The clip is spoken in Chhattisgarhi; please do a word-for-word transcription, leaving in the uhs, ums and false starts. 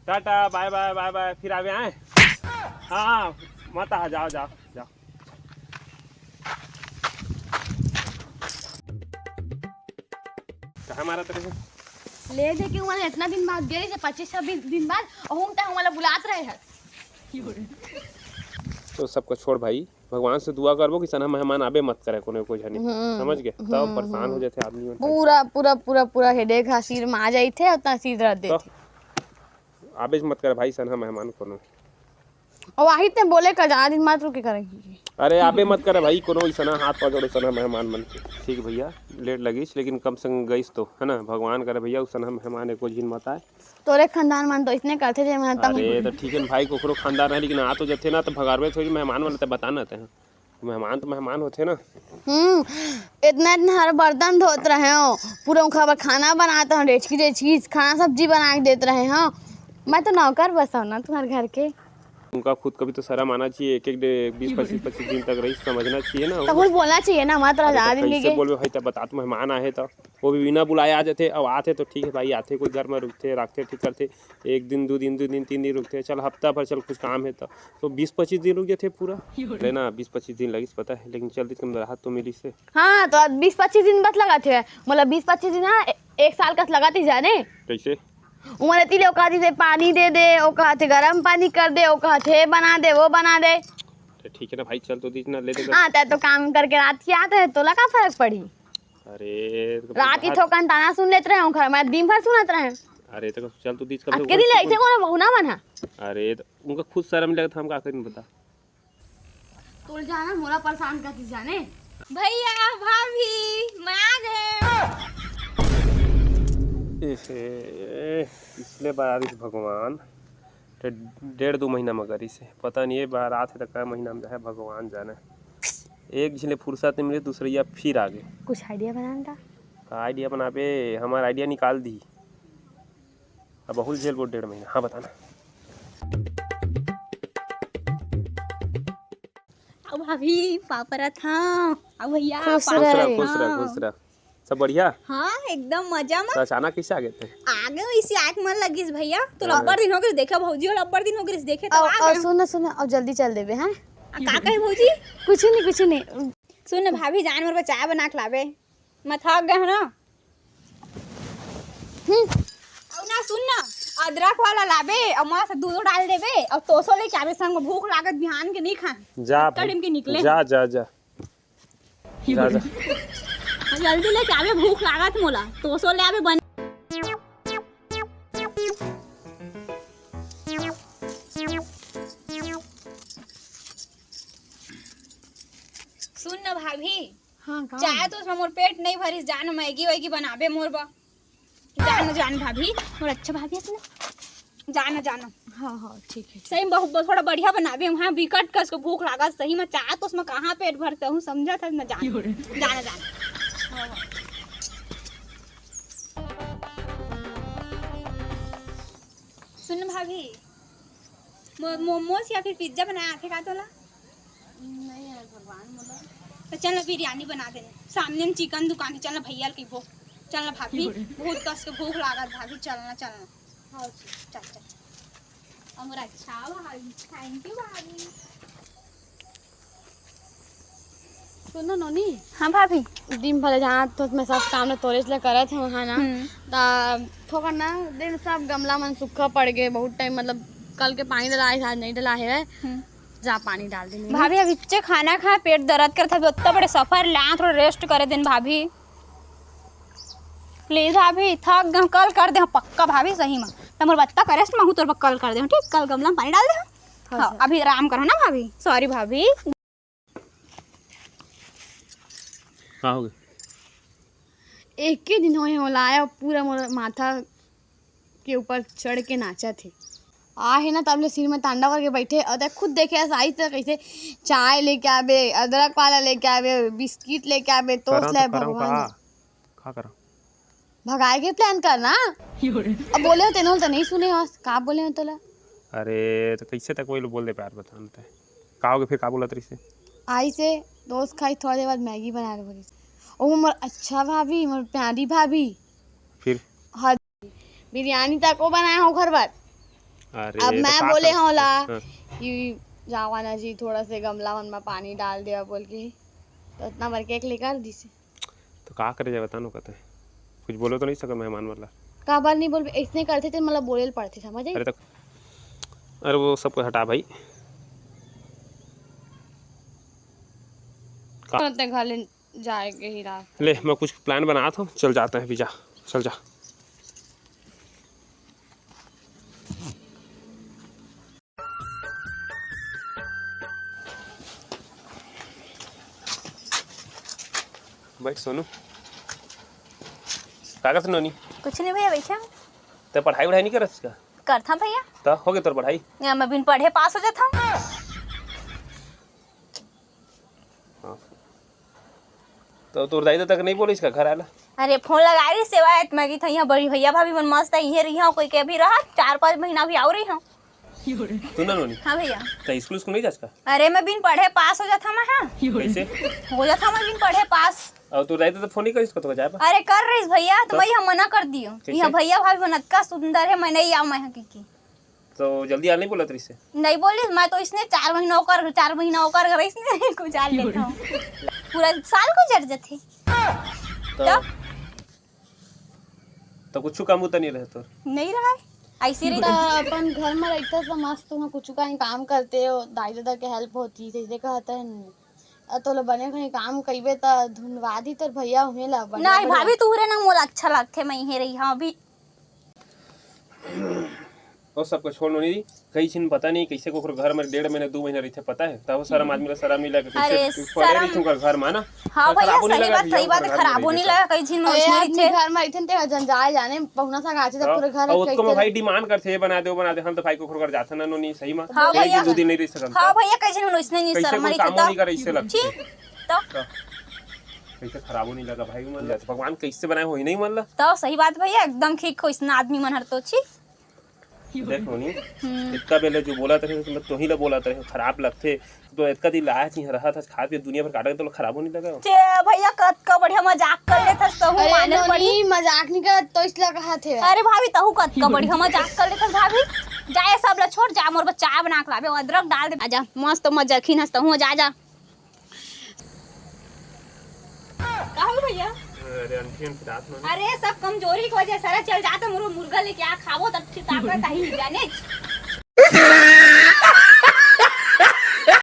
टाटा, बाय बाय, बाय बाय, फिर आबे आए। हाँ, मत आ, जाओ, जाओ, जाओ। कहाँ मारा तेरे से? ले दे के उमन इतना दिन बाद गे रहिस, पच्चीस छब्बीस दिन बाद, अउ हम त हमला बुलात रहे हस। तो सबको छोड़ भाई, भगवान से दुआ करबो कि सनहा मेहमान आबे मत करे कोनो को झनी। हम्म, समझ गे? तब हम्म, परेशान हो हम्म। जाथे आदमी मन। पूरा, पूरा, पूरा, पूरा हेडेक हा सिर में आ जाइथे, उतना सिर दर्द तो देथे। आबेच मत करे भाई सनहा मेहमान कोनो। अउ आही ते बोले का जाना दिन मात्र के करेंगे। अरे आबे मत करे भाई कोनो इसना हाथ पकड़ो सनहा मेहमान मन के। ठीक भैया, लेट लगिस लेकिन कम से कम गइस तो, है ना? भगवान करे भैया, उ सनहा मेहमान एको झिन मत आए। तोरे खानदान मन तो इसने करथे जे मन तम अरे तो ठीक है भाई, कोखरो खानदान है लेकिन आ तो जथे ना तो भगारवे थोड़ी मेहमान वाला ते बता ना ते। मेहमान तो मेहमान होथे ना। हम्म, इतना इतना हर बर्तन धोत रहे हो, पूरा उनका बर खाना बनात रहे हो, डेचकी डेचकी खाना सब्जी बना के देत रहे हो। मैं तो नौकर बस हूँ ना तुम्हारे घर के। उनका खुद कभी तो शर्म आना चाहिए, एक एक डे-, बीस पच्चीस पच्चीस दिन तक रही, समझना चाहिए ना। तो कुछ बोलना चाहिए ना, मत अरे रहा तो दिन कैसे के। बोलबे भाई, तब बता, तू मेहमान आहे तो वो भी बिना बुलाए आ जाथे। अब आथे तो ठीक है भाई, आथे कोई घर में रुकथे, राखथे, ठीक करथे, एक दिन, दू दिन, दू दिन, तीन दिन रुकथे, चल हफ्ता भर, चल कुछ काम है तो, तो बीस पच्चीस दिन रुक जाथे पूरा। अरे ना, बीस पच्चीस दिन लगिस पता है, लेकिन चल दिस कम राहत तो मिलिस हे। हाँ, तो अब बीस पच्चीस दिन बस लगा थे, मतलब बीस पच्चीस दिन, हाँ, ए-, एक साल कस लगा थे जाने। कैसे? उमन एती ले ओ कहत हे, "पानी दे दे," ओ कहत हे, "गरम पानी कर दे," ओ कहत हे, "बना दे," वो बना दे। तो ठीक है ना भाई, चल तो दिस ना, ले दे। हाँ, तै तो काम करके रात के आत हे, तोला का फर्क पड़ी? अरे, तो रात के भाग। थोकन ताना सुन लेत रहे हूँ घर में, दिन भर सुनत रहे। अरे, तो चल तो दिस कम से अब कम के दिन कुछ ऐसे सुन। कोनो बहू ना बना। अरे, तो उनका खुद शर्म लगत, हम का करी बता। तोर जाना मोला परेशान करती जाने। भैया, भाभी, मैं आ गए। एहे, पिछले बार आरिस भगवान, ते डेढ़ दू महीना में करिस हे। पता नहीं ये बार आत हे त कै महीना में जाहे, भगवान जाने। एक झिन ले फुर्सत नहीं मिले, दूसरैया फिर आ गे। कुछ idea बना ना। का idea बनाबे, हमार idea निकाल दी। अब बहुत झेल वो डेढ़ महीना। हाँ, बताना। अब भाभी, पापा रथ, हाँ। अब भैया, खुश पापा खुश रह, रथ, खुश रह, हाँ। खुश रह। सब बढ़िया? हाँ, एकदम मजा में। तो अचानक कैसे आ गए थे? आ गए, इसी आँख मन लगिस भैया। तो हाँ। लब्बर दिन हो गए देखे भौजी, और लब्बर दिन हो गए देखे तो और, आ और गए। सुन, सुन, और जल्दी चल देबे, हाँ? आ, का कहे भौजी? कुछ नहीं, कुछ नहीं। सुन ना भाभी, जान मोर बर चाय बना के लाबे। मैं थक गए हूँ ना। हम्म। अउ ना सुन ना, अदरक वाला लाबे अउ मस्त दूधो डाल देबे अउ तोसो लेके आबे संग में। भूख लागत बिहान के नहीं खाए। जा कड़िम के निकले। जा, जा, जा। जा, जा। जल्दी लेके आबे, भूख लागत मोला। तोसो ले आबे बन। सुन ना भाभी, हाँ, का? चाय तो उसमें मोर पेट नहीं भरिस, जान मैगी वैगी बनाबे मोर बर। जान, जान भाभी, मोर अच्छा भाभी है ना। जान, जान। हाँ, हाँ, ठीक है, ठीक। सही में बहुत, बहुत थोड़ा बढ़िया बनाबे, वहाँ बिकट कस के भूख लागत, सही में चाय तो उसमें कहाँ पेट भरता हूँ, समझा था ना, जान। जान, जान। हाँ, हाँ। सुन भाभी, मो-, मोमोज या फिर पिज्जा बनाए आथे का तोला? नहीं यार, भगवान बोला। तो चल ना, बिरयानी बना देने। सामने में चिकन दुकान है, चल ना भैया ल कहिबो। चल ना भाभी, बहुत कस के भूख लागत भाभी, चल ना, चल ना। हाँ, चल, चल, चल। और अच्छा भाभी, thank you भाभी। सुन ना नोनी। हाँ भाभी। दिन भले जहाँ तो मैं सब काम ना तोरेच ले करत हूँ, हाँ ना? हम्म। ता थोड़ा ना दिन सब गमला मन सूखा पड़ गए, बहुत टाइम, मतलब कल के पानी डाला है, आज नहीं डाला है। हम्म। जा पानी डाल दे। भाभी, अभी इच्चे खाना खा, पेट दर्द करत हवे, उतना बड़े सफर ले आए, थोड़ा rest करे देन भाभी। Please भाभी, थक गए, कल कर दे पक्का भाभी, सही में। त मोर बत्ता का rest मांगू, तोर पर कल कर दे, ठीक? कल गमला में पानी डाल दे। हाँ, हाँ, सर। अभी आराम करो ना भाभी, sorry भाभी। का हो गए? एक ही दिन होए होला आया, पूरा मोर माथा के ऊपर चढ़ के नाचत हे। आ हे ना, तब ले सिर में तांडव करके बैठे, और देख, खुद देखे, ऐसा आई तो कैसे चाय लेके आबे, अदरक वाला लेके आबे, बिस्किट लेके आबे, तोस करम ले तो करम भगवान। का? का करम? भगाए के plan करना। अब बोले हो तेनों तो नहीं सुने हो, का बोले हो तोला? अरे, तो कैसे तक वही लोग बोल दे प्यार बताना तय? का हो गया फिर, का बोलत रहिस हे? आई से दोस्त खाई, थोड़ा देर बाद मैगी बना के बोलिस। ओ मोर अच्छा भाभी, मोर प्यारी भाभी। फिर? हाँ, बिरयानी तक वो बनाए हो घर पर। अरे, अब तो मैं का बोले कर-, हंव ला हाँ। कि जावा ना जी, थोड़ा से गमला मन में पानी डाल देवा बोल के, तो इतना बर के एक लेकर दिसे। तो का करे जाए बता नो कते? कुछ बोलो तो नहीं सके मेहमान वाला। काबर नहीं बोलबे, इसने करते थे, मतलब बोले ल पड़ते, समझ आई? अरे तो, अरे वो सब कुछ हटा भाई। का? तुरंत घर ले जाए के ही रात। ले, मैं कुछ plan बनात हंव, चल जाते हैं, अभी जा, चल जा। बैठ सोनू। का करत नोनी? कुछ नहीं भैया, बैठे हंव। ते पढ़ाई वढ़ाई नहीं करत का? करत हंव भैया। त हो गे तोर पढ़ाई? या मैं बिन पढ़े पास हो जात हंव। हाँ। तो तोर दाई ददा के नहीं बोलिस का घर आला? अरे फोन लगाए रहिस सेवा, मैं कहिथंव इहां बड़ी भैया भाभी मन मस्त इहें रहिहंव, कोई के भी रहा, चार पांच महीना भी आऊ रहिहंव। तू ना नोनी? हाँ भैया। त स्कूल स्कूल नहीं जास का? अरे मैं बिन पढ़े पास हो जात हंव मैं, हाँ। कैसे? हो जात हंव मैं बिन पढ़े पास। अउ तोर दाई ददा फोन नहीं करिस का तो जाए बा? अरे कर रहिस भैया, तो तो? मैं इहां मना कर दियो। कैसे? इहां भैया भाभी मन अतका सुंदर हे, मैं नहीं आऊं मैं इहां की, की। तो जल्दी आ नहीं बोलत रहिस? नहीं बोलिस, मैं तो इसने चार महीना ओकर, चार महीना ओकर घर इसने गुजार लेत हंव। पूरा साल गुजर जाथे। तो तब? तो कुछ काम बुता नहीं रहे तोर? नहीं रहे, ऐसे रहे। त अपन घर में रहता तो मस्त, तुम कुछ कहीं काम करते हो, दाई ददा के help होती, जैसे कहते हैं नहीं। अ तोला बने कहीं काम कइबे त धुनवा दी तोर भैया उहें ला बने नहीं बने। भाभी, तू रे ना मोला अच्छा लगथे, मैं इहें रहिहंव अभी। ओ सब कुछ छोड़ नोनी, कई झिन पता नहीं कैसे कोखरो घर में डेढ़ महीना, दू महीना रहिथे, पता है? तब शर्म आदमी ला शर्म नहीं लगे, कैसे अरे, पड़े शर्म रहिथे ओकर घर में ना? हाँ भैया, खराबो नहीं सही लगा बात, भैया, सही बात है, ओकर घर में खराबो नहीं रहिथे लगा, कई झिन अरे, वैसने आदमी रहिथे। घर में रहिथे न, ते जंजाल जाने, पहुना संग आचे, त तो? पूरे घर अउ ओतको में भाई demand करथे, "ये बना दे, वो बना दे।" हम तो भाई कोखरो घर जाथन ना नोनी, सही में? हाँ एक भैया। दिन, दू दिन नहीं रह सकन। हाँ भैया, कई झिन वैसने नहीं कैसे शर्म कोई नहीं कामो देता। नहीं करे, इससे लगथे। ठीक, तो? तो? कैसे खराबो नहीं लगा भाई, मन जाथे। भगवान कैसे बनाए होही नहीं मन ला? तो सही बात भैया, एकदम ठीक हो, इसने आदमी मन हर तो छी। देख नोनी, हम्म। इतना बेले जो बोलत रहे, तो मैं तोही ला बोलत रहे, खराब लगथे। तो इतना दिन लाया थी, रहा था, खात पियत दुनिया भर काटा, तो खराबो नहीं लगा। ते भैया, कतका बढ़िया मजाक कर लेथस, तहू अरे माने नोनी, पड़ी। मजाक नहीं कर, तो इसला कहा थे। अरे भाभी, तहू कतका बढ़िया मजाक कर लेथस भाभी। जा, ये सब ला छोड़, जा, मोर बर चाय बना के लाबे, अदरक डाल दे। आजा, मस्त मजाकिन हस, तहू जा, जा। का हो भैया? अरे, अंठी, अंठी रात में। अरे, सब कमजोरी के वजह से, सारा चल जाता, मुर-, मुर्गा लेके आ, खाबो, तब फिर ताकत आई, जाने।